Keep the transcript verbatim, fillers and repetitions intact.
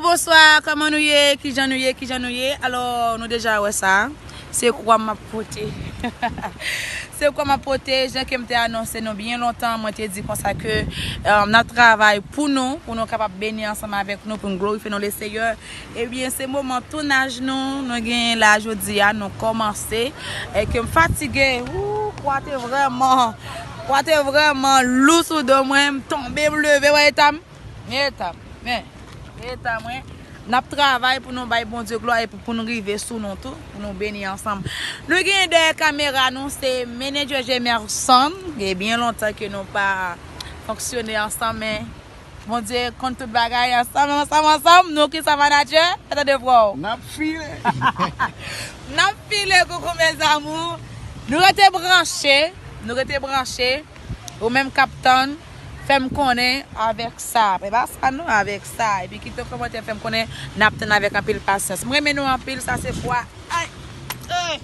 Bonswa, kòman nou ye? Kijan nou ye? Kijan nou ye? Alò, nou deja wè sa. Se kwa m ap pote. Se kwa m ap pote, jan ke m te anonse nou byen lontan, mwen te di konsa ke um, n ap travay pou nou, pou nou kapab beni ansanm avèk nou, pou n glorifye non Leseyè. Ebyen, se moman tounaj nou, nou genyen la jodi a, nou kòmanse. E ke m fatige, wou, kwa te vrèman, kwa te vrèman lou sou do mwen, m tonbe, m leve, wè eta m. Men eta m, men, men eta mwen. N ap travay pou nou bay Bondye glwa epi pou nou rive sou nou tou, pou nou beni ansanm. Nou gen dèyè kamera nou, se Menedjè Jemerson. Gen byen lontan ke nou pa fonksyone ansanm, men Bondye konn tout bagay. Ansanm, ansanm, ansanm, nou ki sa manadjè, tande vwa w. N ap file. N ap file, koukou mes amours. Nou rete branche, nou rete branche. Ou menm k ap tann, fè m konnen avèk sa. E pa sa non, avèk sa. Epi kite yon kòmantè, fè m konnen n ap tann avèk anpil pasyans. M renmen nou anpil, sa se fwa. Ay! Ay!